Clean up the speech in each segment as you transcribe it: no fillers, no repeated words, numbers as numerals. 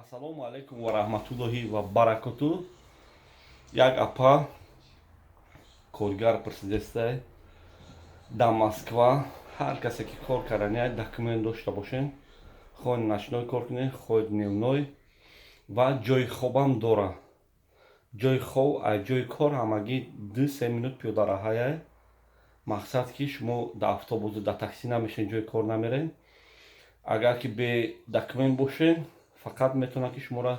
Ассалому алайкум ва раҳматуллоҳи ва баракоту. Як апа коргар пурсидестай дар Москва. Ҳар касе ки кор кардани, документ дошта бошен, хоҳ ночной кор кунед, хоҳ дневной, ва ҷои хобам дора. Ҷои хоб аз ҷои кор ҳамагӣ 2-3 минут пиёдараҳая. Мақсад, ки шумо дар автобусу дар таксӣ намешинед, ҷои кор намерен. Агар ки бе документ бошен, фақат метавонад, ки шуморо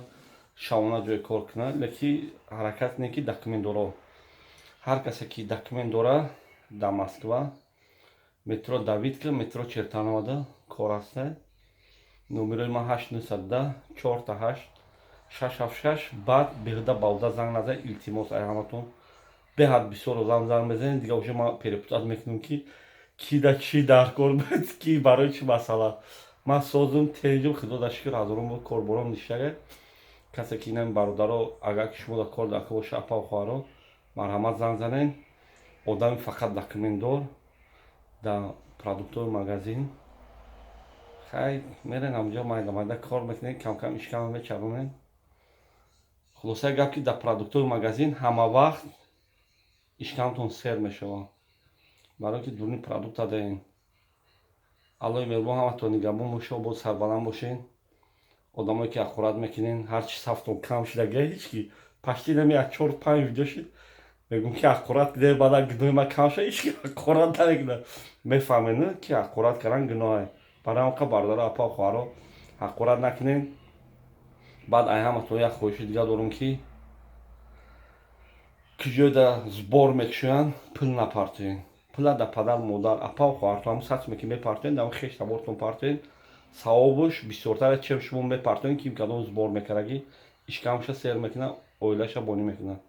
шабона ҷои кор кунад, лекин ҳаракат кунед, ки документ доро. Ҳар касе ки документ дора, дар Москва, метро Давыдково, метро Чертановода кор ҳаста. Номерои ман 8 910 888 676. Баъд беҳуда бауда занг назанед, илтимос. Ай ҳаматон беҳад бисёр одам занг мезанед, дига уже ман перепутать мекунам, ки ки да чӣ дар кор буд, ки барои чӣ масъала. Ман созум, тенҷум, худо да шукр, ҳазорон бор корбором ништага. Касе ки инами бародаро, агар ки шумо дар кор дар боша, апа хоҳаро, марҳамат, занг занед. Одами фақат документдор дар продуктовый магазин. Хай, мерен, ҳамҷо майда майда кор мекунед, камкам ишкама мечаронед. Хулосаи гап, ки дар продуктовый магазин ҳама вақт ишкамтон сер мешавад, барое ки дуруни продукта даен. Аллои меҳрубон ҳаматон нигаҳбон боша, боз сарбаланд бошен. Одамое ки ҳақорат мекунен, ҳарчи сафтон кам шудага, ҳеч ки почти нами як чор панҷ видео шид, мегӯм, ки ҳақорат киде, баъда гуноҳи ман кам шуд, ҳеч ки ҳақорат намекунад. Мефаҳмед, ки ҳақорат кардан гуноҳе. Барои ҳамқа, бародаро, апа, хоҳаро, ҳақорат накунен. Баъд ай ҳаматон як хоҳиши дига дорум, ки куҷода сбор мекушоянд, пул напартоен. Пула да падар, модар, апа, хоҳартон, ҳамн сатме ки мепартоен, дар хеш табортон партоен, савобуш бисёртар, чем шумо мепартоен, ки кадом сбор мекардагӣ, ишкамша сер мекунад, оилаша бонӣ мекунад.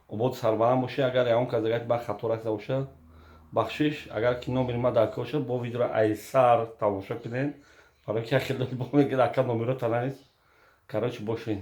Обод, сарбаланд бошед. Агар ягон кас агар ба хато расида бошад, бахшиш. Агар ки номери ма дар кор бошад, бо видеоро айсар тамошо кунед, барои ки яхел бо мегӯяд: «Ака, номеро тана нест». Короче, бошед.